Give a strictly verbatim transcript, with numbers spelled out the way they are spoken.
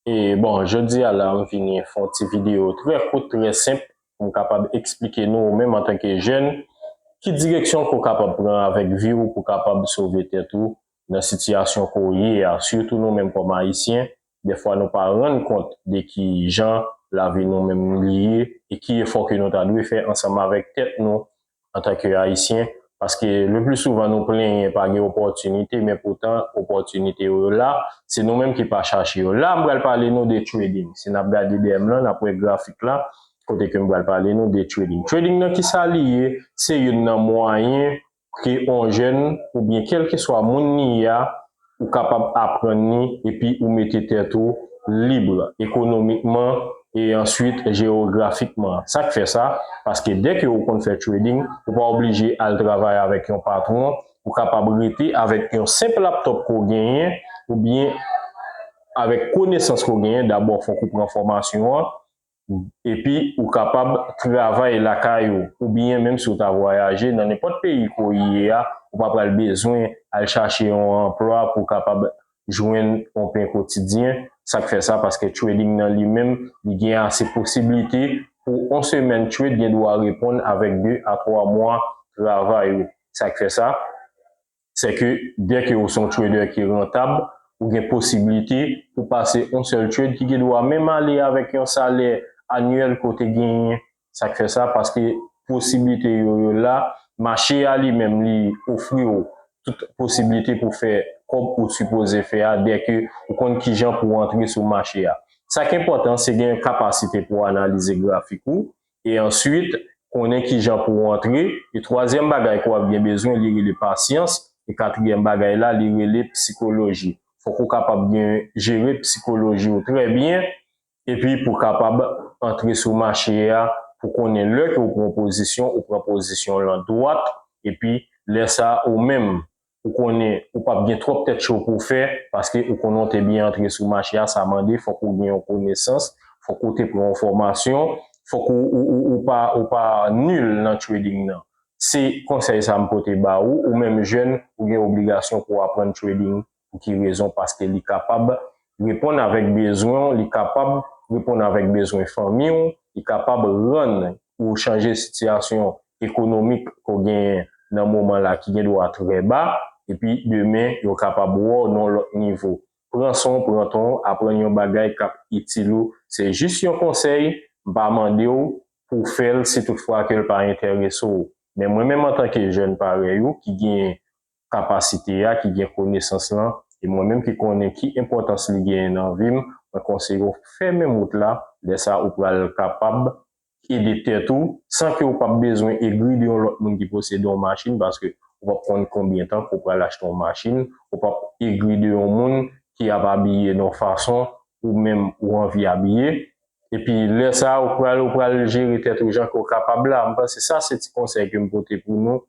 E bon, jodi a la, m vini fè yon ti videyo trè kout, trè senp, pou m kapab eksplike nou, ou menm antanke jèn, ki direksyon ke w kapab pran avèk vi w pou kapab sove tèt ou nan sitiyasyon ke w ye a. Sitou nou menm kòm Ayisyen, dèfwa nou pa rann kont de ki jan lavi nou menm li ye e ki efò ke nou ta dwe fè ansanm avèk tèt nou antanke Ayisyen, paske le pli souvan nou plenyen pa gen opòtinite, men poutan opòtinite yo la, se nou menm ki pa chache yo. La, m pral pale nou de trading. Si n ap gade dèyè m lan, n ap wè grafik la, kote ke m pral pale nou de trading. Trading nan ki sa li ye? Se youn nan mwayen ke yon jèn oubyen kèlkeswa moun li ye a, ou kapab aprann li epi ou mete tèt ou lib ekonomikman e answit jewografikman. Sa k fè sa? Paske dèke ou konn fè trading, ou pa oblije al travay avèk yon patwon, ou kapab rete avèk yon senp laptòp ke w genyen oubyen avèk konesans ke w genyen. Dabò, fòk ou pran fòmasyon an, epi ou kapab travay lakay ou, oubyen menm si w ta vwayaje nan nenpòt peyi ke w ye a, ou pa pral bezwen al chache yon anplwa pou w kapab jwenn yon pen kotidyen. Sa k fè sa? Paske trading nan li menm, li gen ase posiblite pou yon semèn trade gen dwa reponn avèk de a twa mwa travay ou. Sa k fè sa? Se ke dèke ou se yon trader ki rantab, ou gen posiblite pou pase yon sèl trade ki gen dwa menm ale avèk yon salè anyèl ke w te genyen. Sa k fè sa? Paske posiblite yo, yo la, mache a li menm, li ofri w tout posiblite pou fè kòb ou sipoze fè a, dèke ou konn kijan pou w antre sou mache a. Sa k enpòtan, se gen kapasite pou w analize grafik ou, e answit, konnen kijan pou w antre. E twazyèm bagay ke w ap gen bezwen, li rele pasyans. E katriyèm bagay la, li rele psikoloji. Fòk ou kapab gen, jere psikoloji w trè byen, epi pou w kapab antre sou mache a, pou konnen lè ke w pran pozisyon, ou pran pozisyon lan dwat, epi lè sa a, ou menm, ou konnen ou p ap gen twòp tèt cho pou w fè, paske ou konnen w te byen antre sou mache a, sa mande fòk ou gen yon konesans, fòk ou te pran yon fòmasyon, fòk ou, ou, ou, ou pa, ou pa nil nan trading nan. Se konsèy sa m pote ba ou, ou menm jèn, ou gen obligasyon pou w aprann trading. Pou ki rezon? Paske li kapab reponn avèk bezwen w, li kapab reponn avèk bezwen fanmi w, li kapab rann ou chanje sitiyasyon ekonomik ke w genyen nan moman la ki gen dwa trè ba, epi demen yo kapab wè w nan yon lòt nivo. Pran san w, pran tan w, aprann yon bagay k ap itil ou. Se jis yon konsèy, m pa mande w pou w fè l si toutfwa ke l pa enterese w. Men mwen menm antanke jèn parèy ou ki gen kapasite a, ki gen konesans lan, e mwen menm ki konnen ki enpòtans li genyen nan vi m, mwen konseye w fè menm wout la, lè sa ou pral kapab ede tèt ou, san ke ou p ap bezwen egri de yon lòt moun ki posede yon machin, paske ou p ap konn konbyen tan ke ou pral achte yon machin, ou p ap egri de yon moun ki ap abiye nan yon fason ou menm ou anvi abiye. Epi lè sa a, ou pral, ou pral jere tèt ou jan ke w kapab la. M panse sa se ti konsèy ke m pote pou nou.